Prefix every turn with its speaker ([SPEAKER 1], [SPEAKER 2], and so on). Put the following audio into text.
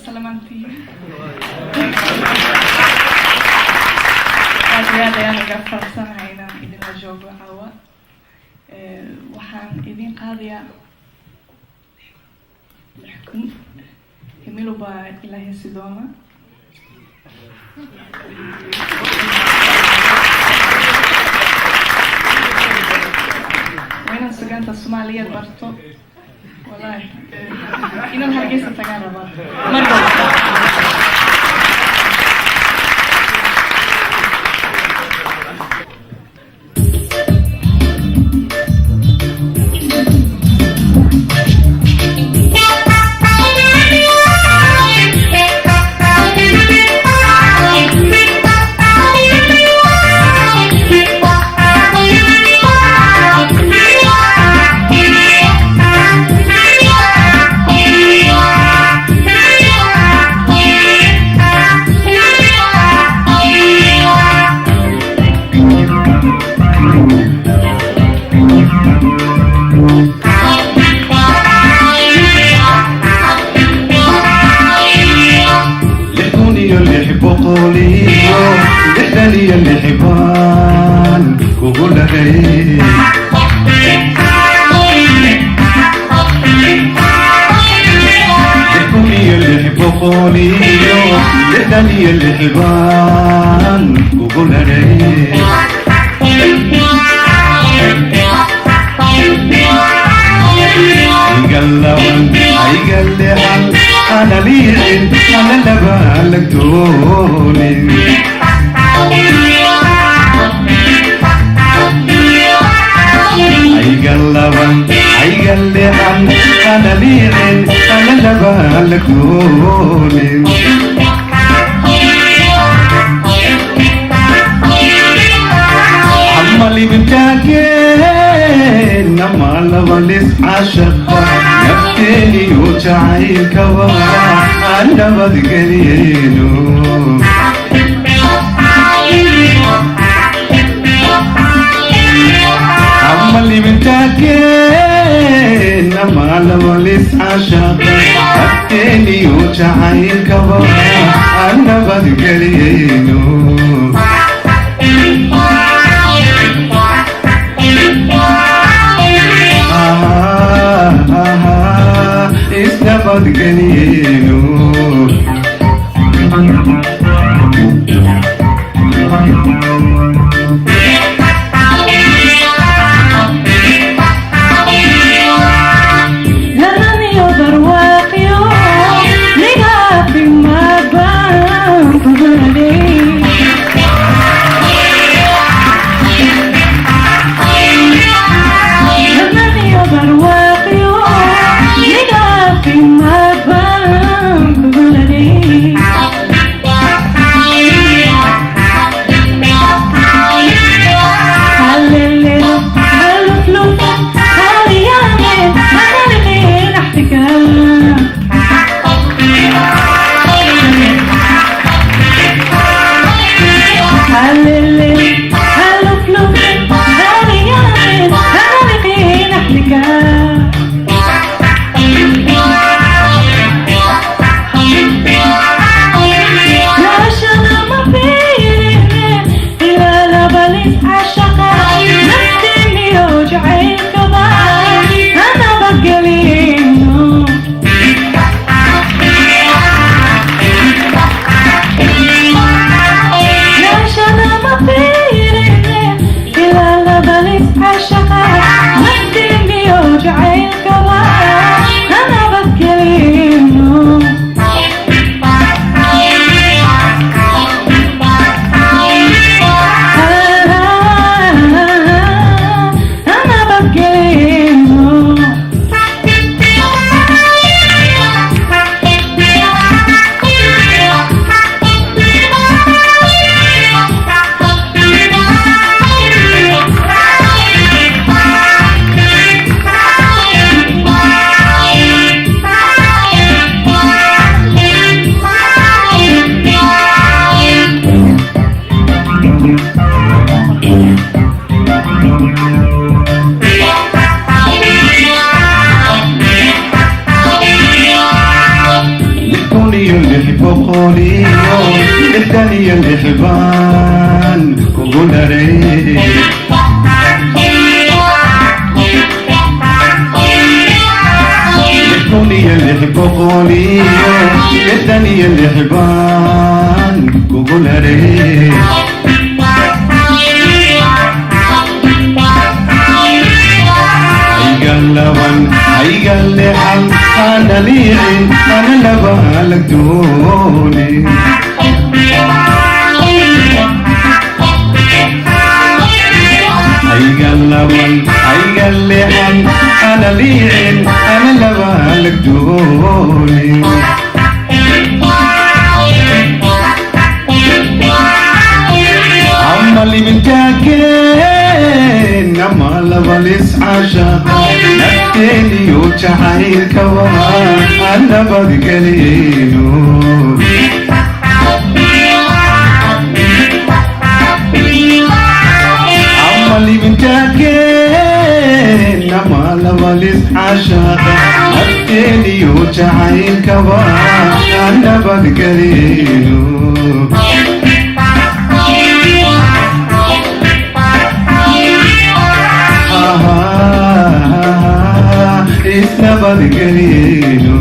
[SPEAKER 1] Salamantiin. Aad iyo aad ayaan uga faraxsanahay inaan idinla joogo caawa. Waxaan idin qaadayaa 6000. Himilo baa ila heesi doona. Waa inaan sugaanta Soomaaliyeed barto. Wallahi inaan Hargeysa tagaan rabaa mar walba.
[SPEAKER 2] 6600 baan kugu dharay. 6666 baan kugu dharay. Aygallaban aygallehan ana liicin ana labaalagdoonin. Aygallaban aygallehan ana liicin ana labaalagdoonin. Xamalibintaageen namalabalis cashaqa nafteeniyo jacaylkaba aan nabadgeliyeyno. Xamalibintaageen namalabalis cashaqa nafteeniyo jacaylkaba aan nabadgeliyeyno. Isnabadgeliyeyno.
[SPEAKER 1] Lananiyo barwaaqiyo ligaafimaad baan kugu helay. Lananiyo barwaaqiyo ligaafimaad baan kugu helay.
[SPEAKER 2] 666 baan kugu dharay. 6666 baan kugu dharay. Laban hayga leexan, hana liicin, hana laba lagdoonin. Hayga laban, hayga leexan, hana liicin, hana laba lagdoonin. Ama libintaakeen ama labalis caashaqa, nafteeniyo jacaylkaba aan nabadgeliyeyno. Ama libintaakeen ama labalis caashaqa, nafteeniyo jacaylkaba aan nabadgeliyeyno. Isnabadgeliyeyno.